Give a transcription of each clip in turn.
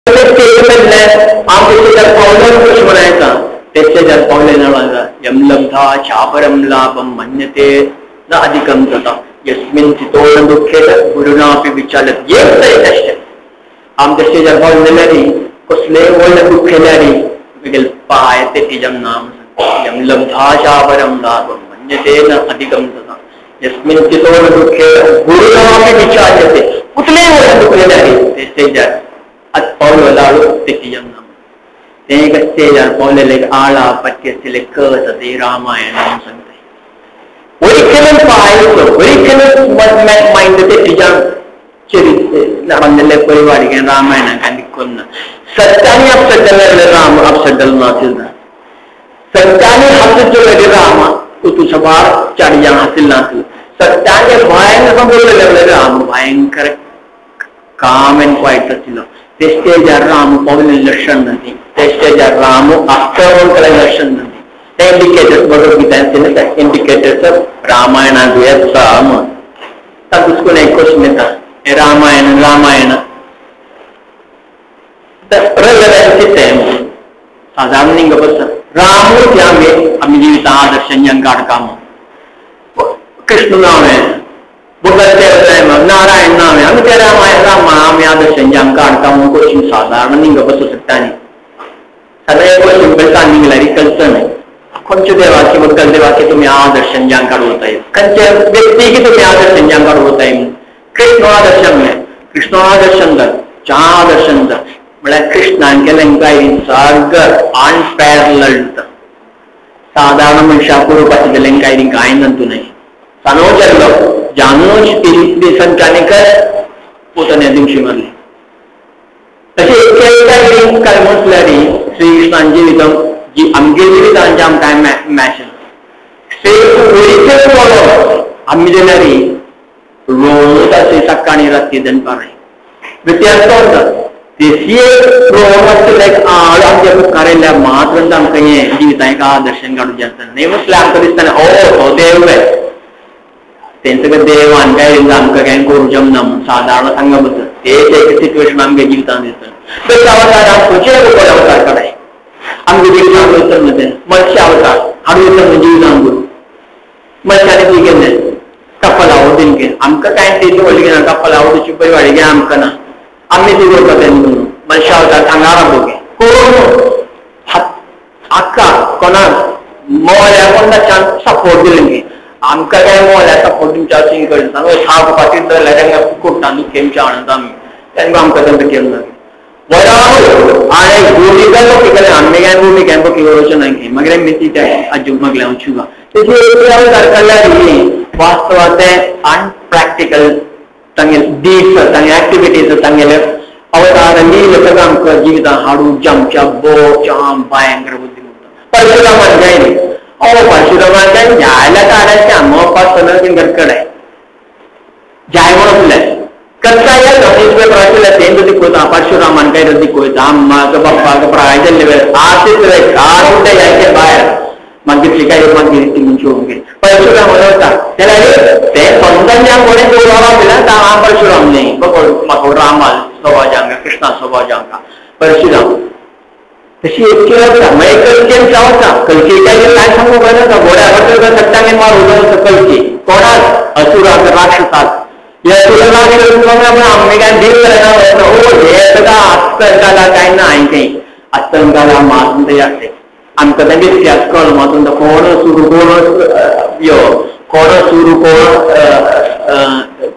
आम म्हणायचा त्याच्या पावले यमलब्धा चापरम लाभम मन्यते न अधिकम तथा यस्मिन चितोण दुःखेन गुरुणापि विचालत एक तरी कष्ट आम तशे पावले जाल्यार कसलेय व्हडलें दुःख येयल्यार मुगेले पाय ते तिजम नाम यमलब्धा चापरम लाभम मन्यते न अधिकम तथा यस्मिन चितोण दुःखेन गुरुणापि विचाल्यते कुठलेय व्हडलें दुःख येयल्यार ते स्टेजार ಅದು पावलो लाडू ते तिजम नाम ते एक स्टेजार पावलेले आळा पट्टी आसलेले कथ ते रामायण सांगता ഒരിക്കലും പായസം ഒരിക്കലും മൈൻഡ് തെറ്റിച്ചാൻ നടന്നില്ലേ പരിപാടിക്കാൻ രാമായണം കണ്ടിക്കൊന്ന് സത്യാനി അപ്സെറ്റല്ലേ രാമ അപ്സെറ്റൽ നാസിൽ സത്യാനി ഹസിച്ചുള്ള രാമ കുത്തുസഭാർ ചടിയാൻ ഹസിൽ നാസിൽ സത്യാനി ഭയങ്കര സംഭവമല്ലേ രാമ ഭയങ്കര കാമൻ ക്വൈറ്റ് അസിലോ ते स्टेजार राम पावले लक्षण નથી તે સ્ટેजार રામ આસ્તવણ કરે લક્ષણ નથી તે इंडिकेटर्स भगवद्गीता इंडिकेटर्स रामायण तग्गुस्कुने क्वेश्चन येता रामायण रामायण साधारण हिंगा बस रामू आमी आमी जिविता आदर्श काडकाम कृष्ण नांव आहे बुद्ध नारायण नांव आहे आमी ते रामायण रामा आमी आदर्श काडकाम क्वेश्चन साधारण हिंगा बसू शकता न्ही सगळे क्वेश्चन बेसा निघल्यार कल्चर नाही खंयच्या देवाचे बद्दल देवाचे तुम्ही आदर्श काडू होताय खंयच्या व्यक्तीकी तुम्ही आदर्श काडू होताय कृष्ण आदर्श म्हणलें कृष्ण आदर्श चा आदर्श म्हळ्यार कृष्णान केलें काय सारकें अनपॅरलल्ड साधारण मनशाक करूपाचें केलें काय कांय नंतू न्हय सानो जाल्लो जानूच दिसांच्यानिकर पोतन्या दिवशी मारली तशें एक काय म्हटल्यार श्रीकृष्णान जिवितम जी आमगे जिवितांचे आमकां मॅच आमी जाल्यार रोज असे सकाळी रात्री दनपारां व्यत्यास आड आमच्या मुखार येयल्या मात्र आमकां हें जिवितां एक आदर्शन काडूचें आसता न्ही म्हटल्यार आमकां दिसता ओ तो देव तेंचो देवान काय आमकां कांय करूं जमना म्हूण सादारण सांगा बद्दल तेच एक सिट्युएशन आमगे जिवितांत दिसता तशें अवतार आम खंयचे अवतार काडाय आमगे जिवितांत वयता न्हय मत्स्य अवतार हाडू वयता न्हय जिवितांत गुरू मत्स्याने ती केलें कपाल आवडीन केलें आमकां कांय तेजी व्हडली घेना कपाल आवडीची परिवाडी घे आमकां ना आमी ती करता तेन्ना म्हणून मत्स्य अवतार थांगा राबोगे कोण आक्का कोणाक मोल्या कोणाच्यान सपोर्ट दिलें गे आमकां काय मोल्या सपोर्ट दिवच्या अशें करता साप फाटीर धरल्यार तांकां कुट्टा नुखेमच्या आणता आमी तांकां आमकां तांकां केलें ना आणि भूमिका केले आम्ही काय भूमिका बघी नाही मग मी ती आजी मगल्या शुगा वास्तवात ते अनप्रॅक्टिकल तांगेले डीड्स तांगे ऍक्टिव्हिटीज तांगेले अवतार लील सगळं आमकां जिवितां हाडू जमच्या बो जाम भयंकर बुद्धी परशुरामान काय न्ही ओ परशुरामान काय जायला काडायच्या मोपास गडकड आहे जाय म्हणून कच्चा या तें परशुरामान काय रद्दी अम्माक बाप्पाक प्राय जाल्ले आसीत काडून यायचे भायर मागीर काय मागीर ती परशुराम वता जाल्यार ते समजून कोणें राम दिला हांव परशुराम न्ही म्हाका रामा स्वभाव जांका कृष्णा स्वभाव जांका परशुराम तशी एक वता मागीर कल्केन वता कल्की काय काय सांगू कळना घोड्या वटर सट्टांगे मार उदो कल्की कोणाक असुराक राक्षसाक आम्ही काय देव हो हे सगळं आजकाल काय ना काही आजकाल मातून तरी असते आमकां तें व्यत्यास कळ मातून कोण सुरू कोण यो कोण सुरू कोण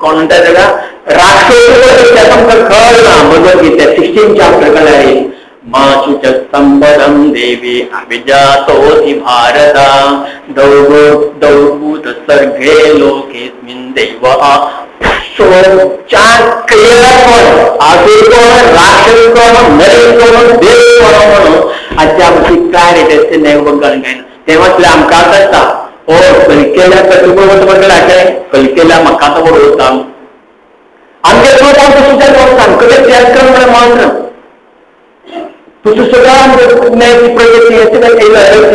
कोण म्हणटा ताका राक्षस आमकां कळना भगवद्गीते 16 चॅप्टर कळ्ळ्यार माशुच संपदं देवी अभिजातोऽसि भारत दौभूत सर्गे लोकेस्मिन् दैव चार क्लियर कोण आसूर कोण राक्षस कोण नरेश कोण देव कोण म्हणून आजच्या आमची क्लॅरिटी असते नाही बघायला काय ना तेव्हा आमकां आसता ओ कलकेल्या कटुबा म्हटल्यार काय कलकेल्या म्हाका तो बरोवता आमगे सुद्दां आमकां त्याग कर म्हणल्यार मात्र तुझं सगळं प्रगती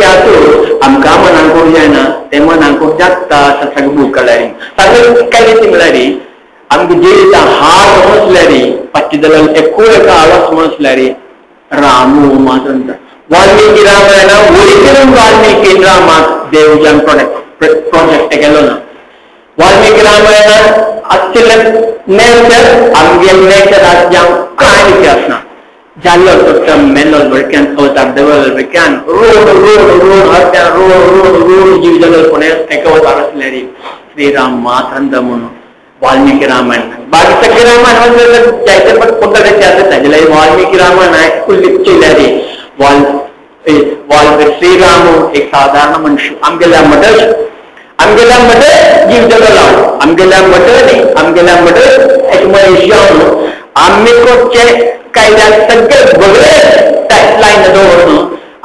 आमकां मनांक जायना ते मनांक जागता सगळें बूक काडल्यार ताका काय ती म्हळ्यार आमगे जिविता हार समजल्यारी पच्ची एकूण आलस समजल्यारी रामू मात्र वाल्मीकी रामायण ओरिजिनल वाल्मीकी रामाक देवजन प्रोजेक्ट केलो ना. वाल्मीकी रामायण आशिल्ले नेचर आमगे नेचर आसल्या कांय इतिहास ना. जाल्लो फक्त मेलो भडक्यान अवतार देवल भडक्यान रोड रोड रोड हरत्यान रोड रोड रोड जीव जालो कोणे एक अवतार आसल्यारी श्रीराम मातंद म्हणून वाल्मीकी रामायण. बाकी सगळे रामायण जायते पण पकड जाल्यार वाल्मीकी रामायण उल्लेख केल्यारी श्रीराम एक साधारण मनुष्य आमगेल्या मटच आमगेल्या मट जीव जगलो आमगेल्या मट न्ही आमगेल्या मट एक मनुष्य आमी कोचे कायद्यान सगळे बगळे लायन दवरून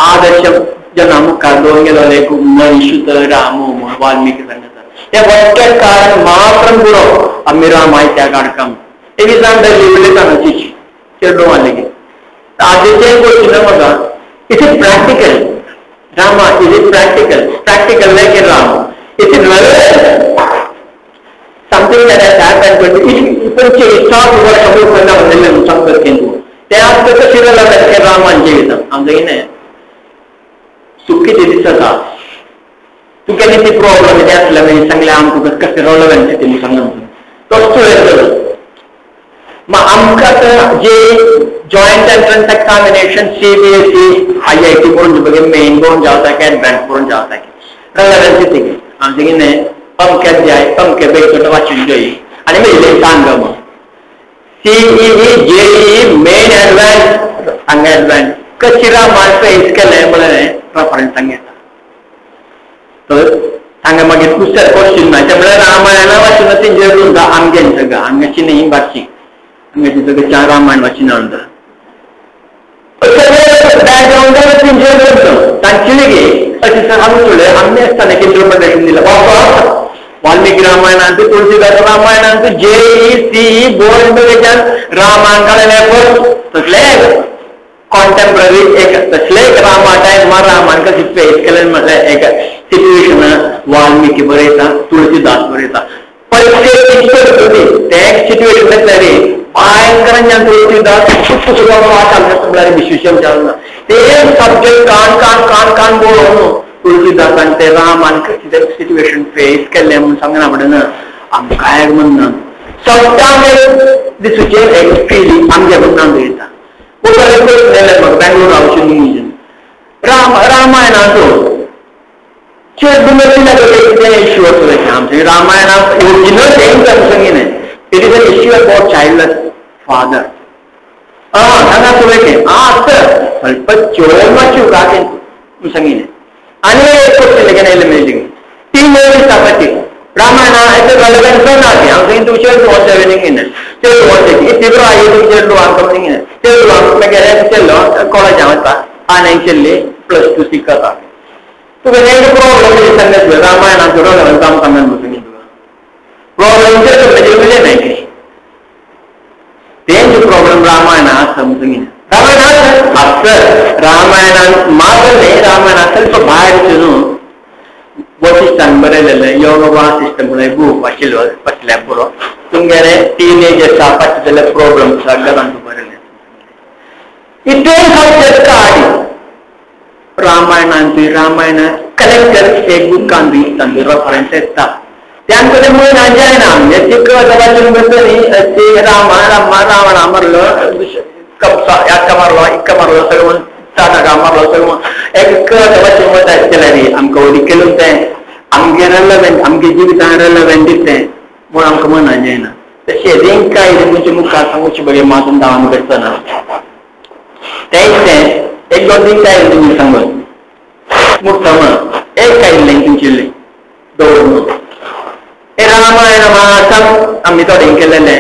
आदर्श जना मुखार दवरून गेलो एक मनुष्य राम म्हूण वाल्मीकी सांगता. ते वट्टे कारण मात्र पुरो आमी रामायत्या काडकाम एक दिसान उलयता चेडूं लेगीत आजचे क्वेश्चन म्हाका is it practical Rama, is it practical practical like in Rama, is it relevant something that has happened इपंचे सात वर्ष म्हणलें सांगत केंद्र ते आमकां कशें रिलेवंट रामान जिवितान आमचें कितें सुखी ते दिसता तुगेली ती प्रॉब्लम कितें आसल्या मागीर सांगलें आमकां कशें रिलेवंट तें सांगून तसो येतलो. मग आमकां जे joint entrance examination CBSE IIT करून बघे मेन करून जावता की एडवान्स करून जावता की रेलेवन्सी ती आमचें कितें पंखे जाय पंखे बेगीन वाचून जाय आनी मागीर सांग मग CEE JEE main advance हांगा एडवान्स कशी रामान फेस केलें म्हणलें रेफरन्स सांग येता. तर हांगा मागीर दुसरें क्वेश्चन ना ते म्हळ्यार रामायणा वाचून तेंचेर उरता आमगें सगळं हांगाची न्ही बारची हांगाची सगळं चार रामायण वाचून उरता बॅकग्रावंडार तेंचेर उरता तांचे लेगीत अशें आमी तुळें आमी आसतना इंटरप्रिटेशन दिलां वाल्मीकी रामायणांत तुळसीदास रामायणांत जेई सीई बोर्ड रामान काडलें एफर्ट तसले कॉन्टेम्पररी एक तसले एक रामा टायम रामान कशें फेस केलें म्हळ्यार एक सिट्युएशन वाल्मीकी बरयता तुळसीदास बरयता परिस्थिती ते एक सिट्युएशन आसल्यारी भयंकर तुळसीदास म्हळ्यार विश्वेश्वर चालना ते सब्जेक्ट कान कान कान कान बरोवन तुळसीदासान ते रामान कशें सिट्युएशन फेस केल्लें म्हूण सांगना म्हणना आमकां म्हणना सगळ्यांक दिसूचें एक फिलींग आमगे म्हणना दवरता. म्हाका बेंगलोर हांव राम रामायणाचो कितें इश्यू आसलो आमचे रामायणाक ओरिजिनल तें न्ही it is an issue about childless father. हांगा तुवें आं स्वल्प चोर मातशी काकी सांगिल्लें आनी एक क्वेश्चन लेगीन आयलें मेळ्ळी ती मूवी सापाची रामायणा रेलेवन्स ना ती हांव सांगी तुमचे वचें चेडू वचें तिब्रो आयली चेडू हांव चेडू मागीर चेल्लो कॉलेजां वता आनी चेल्ली प्लस टू शिकता तुका एक प्रॉब्लम सांगत रामायणाचो रेलेवन्स आमकां सांगत तुका प्रॉब्लम चेडू न्हय तेंच प्रॉब्लम रामायणा आसा सांगी रामायण आसता रामायणान मात्र न्ही रामायण स्वल्प भायर न्हू वशिष्ठान बरयलेलें योग वासिष्ठ म्हणून बूक वाचिल्लो वाचल्यार पुरो तुमगेले टीनेजर्स पाचशे जाल्यार प्रॉब्लम सगळ्यांक बरयलें इतलें सब्जेक्ट काडी रामायणांत रामायण कलेक्टर एक बुकान बी तांचो रेफरन्स येता त्यांकडे म्हणून जायना आमगे तिका वाचून बसता न्ही ते रामा रामा रावणा मारलो कपसा याका मारलो इक्का मारलो सगळं टाटा मारलो सगळं एक वाचून वता आसतलें आमकां ओरिकेलून तें आमगे रेलेवंट आमगे जिवितान रेलेवंट तें म्हूण आमकां मना जायना तशें तेंकां तुमचे मुखार सांगूचे बरें मातून धांवन करतना तेंच तें एक दोन तीन काय तुमी सांगून मुखार एक आयिल्लें तुमचें दवरून रामायण मासम आमी थोडें केलेलें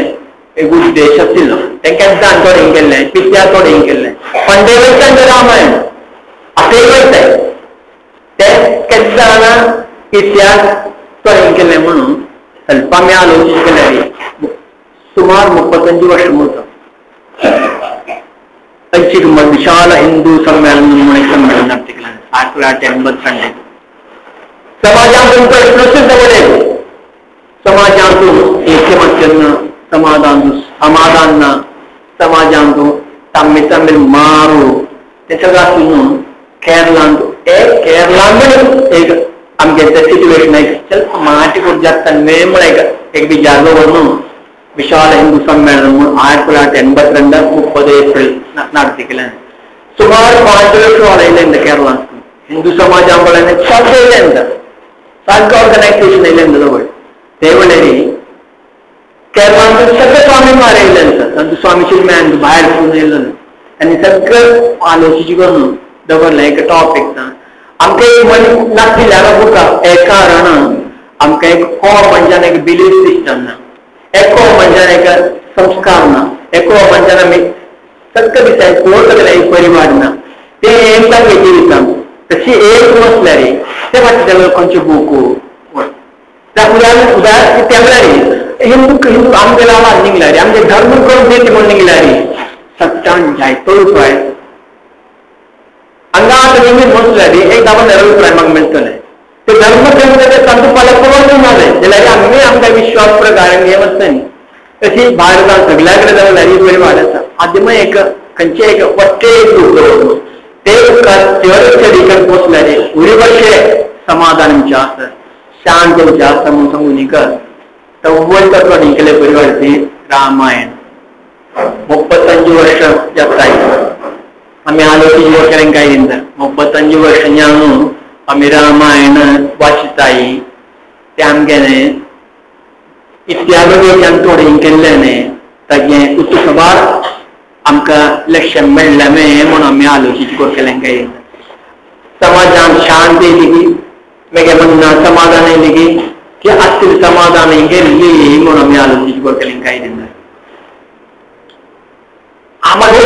एक उद्देश आशिल्लो तेंकां थोडें केल्लें पित्या थोडें केल्लें पण ते वयता रामायण आतांय वयताय ते केन्ना इतिहास थोडें केल्लें म्हणून स्वल्प आमी आलोचना केल्यार सुमार 35 वर्ष मुळता ऐच्छिक विशाल हिंदू सम्मेलन म्हणून एक संमेलन आर्टिकल 1880 संडे समाजांतून प्रश्न दवरले समाजांतून ऐक्यमत्यानं समाधान समाधान ना समाजांत तम्मी तमिल मारू ते सगळं आसून केरलांत एक केरलांत एक आमगे सिच्युएशन एक ಸ್ವಲ್ಪ ಮಾಟಿ ಕೊಟ್ಟು ಮೇಮಳ एक विचार म्हणून विशाल हिंदू सम्मेलन म्हणून 1982 30 ಏಪ್ರಿಲ್ நடத்திக்கல. ಸುಮಾರು 5 ಲಕ್ಷ ಇಲ್ಲ ಕೇರಳ ಹಿಂದೂ ಸಮಾಜ ಸಾಧ್ಯ ಇಲ್ಲ ಅಂತ ಸಾಧ್ಯ ಆರ್ಗನೈಸೇಷನ್ ಇಲ್ಲ ಅಂತ ದೇವಳೇರಿ केरळांत सगळे स्वामी मारले ಅಂತ स्वामी चिन्मयानंद भायर सून येयलो आनी सगळें आलोचीची करून दवरलें एक टॉपीक आमकां एक मन नासलें बुका एक कारण आमकां एक कॉमनच्यान एक बिलीफ सिस्टम ना, एक कॉमनच्यान एक संस्कार ना, एक कॉमनच्यान आमी सगळें दिसा कोण सगळें एक परिवार ना, ते एक जिवितान तशी एक वसल्यार ते फाटल्या खंयचे बुकू उदाहरण तेमल्यार हिंदू हिंदू आमगे लावा निघल्यार आमगे धर्म करून देते म्हणून निघल्यार सत्यान जायतो उपाय हांगा आतां निमीत बसल्यार एक 10-15 रुपया म्हाका मेळटले ते धर्म करून तांचो पालक पळोवन जालें जाल्यार आमी आमच्या विश्वास प्रकार हे वचना न्ही. तशी भारतान सगळ्या कडेन जाल्यार बरी वाड आसा. आदीं एक खंयचे एक वट्टे एक बुक दवरलो ते बुकार चड स्टडी बसल्यार उरी वर्षे समाधान आमचें आसा, शांत आमचें आसा म्हणून सांगू न्ही कर. तव्वल तत्व निघले परिवारची रामायण 35 ವರ್ಷ जाताय आमी आलोचीची वर्षां काय दिता 35 वर्षां आमी रामायण वाचिताय ते आमगेले इतिहास थोडें केल्लें ताजें उच्च सभार आमकां लक्ष मेळ्ळें म्हणून आमी आलोचीची करतले काय दिता. समाजान शांत येयली की मागीर मनाक समाधान येयली की की असली समाधान गेल्ली म्हणून आमी आलोचीची करतले काय दिता. आम्हाला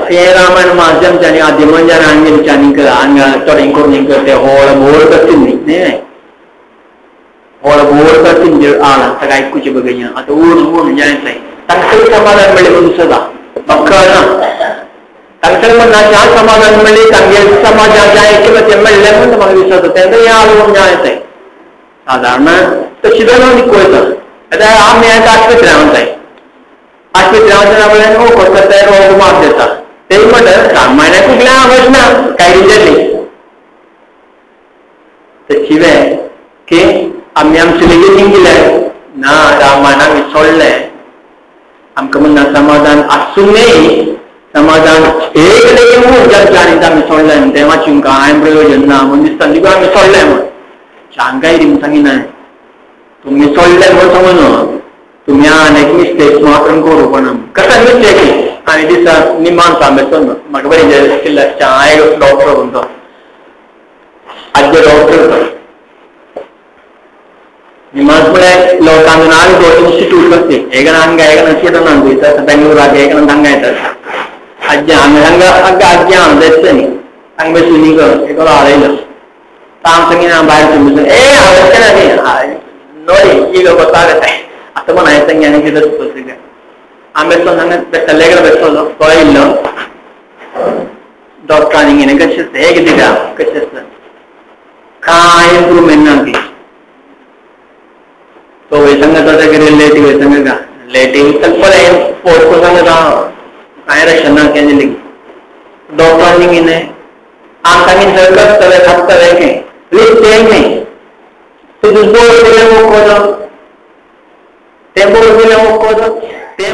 हे रामायण माध्यमच्यानी आदिमंजान आंगेच्यानी हांगा चोडें करून ते होळ बोर करतील न्ही, होळ बोर करतील आळ ताका आयकुचें बघया आतां ऊर म्हूण जायत तांकां समाधान मेळ्ळें म्हणून सदां म्हाका ना तांकां म्हणना ज्या समाधान मेळ्ळें तांगे समाजान ज्या एकलें तें मेळ्ळें म्हूण म्हाका दिसता तेन्ना हें आळ म्हूण जायत सादारण तशी जाल्यार पळयता. आतां आमी आतां आस्पत्र्या वताय आस्पत्र्या वतना आपल्यान ओ करता रोग माप दिता ते म्हणटा रामायणाक कुठल्या आवड ना काय जाली तशी की आमी आमचे लेगीत जिंकले ना रामायण आमी सोडलें आमकां म्हणना समाधान आसूनय समाधान एक लेगीत उरच्या आमी सोडलें तें वाचूंक कांय प्रयोजन ना म्हूण दिसता देखून आमी सोडलें म्हूण शांकाय दी म्हूण सांगिना तुमी सोडलें म्हूण सांगू न्हू तुम्ही अनेक मिस्टेक मात्र करू पण कसा मिस्टेक आणि दिसा निमान सांगतो म्हाका बरें चाय डॉक्टर म्हणतो आद्य डॉक्टर निमान म्हळ्यार लोकांक नाग दोन इन्स्टिट्यूट आसते एक हांगा एक हॉस्पिटल वयता बेंगलोराक एक हांगा येतात आज्या हांगा हांगा हांगा आज्या हांगा येता न्ही हांगा बसून न्ही एकलो हाडयलो हांव सांगिना भायर तुमी ए हांव ना न्ही ನೋಡಿ ಈಗ ಗೊತ್ತಾಗತ್ತೆ ಅಥವಾ ನಾಯಸಂಜ್ಞಾನ ಆಮೇಲೆ ತಲೆಗಳ ಬೆಳೆಸೋದು ಇಲ್ಲ ಡಾಕ್ಟರ್ ಹಿಂಗೇನೆ ಕಚ್ಚಿಸ್ತೆ ಹೇಗಿದ್ದೀರಾ ಕಚ್ಚಿಸ್ತ ಕಾಯ್ ಇಂಪ್ರೂವ್ಮೆಂಟ್ ಅಂತಿ तो वैसंग रिलेटिव वैसंग रिलेटिव ಸ್ವಲ್ಪ ಪೋಸ್ಕೋಸಂಗ काय रक्षण केली डॉक्टर ಹಿಂಗೇನೆ ಆ ಸಂಗಿನ ಸರ್ಕಸ್ತವೆ ಹತ್ತವೆ ಪ್ಲೀಸ್ ಟೇಲ್ ಮೀ तो बोल दिले वो खोदो ते बोल दिले वो खोदो ते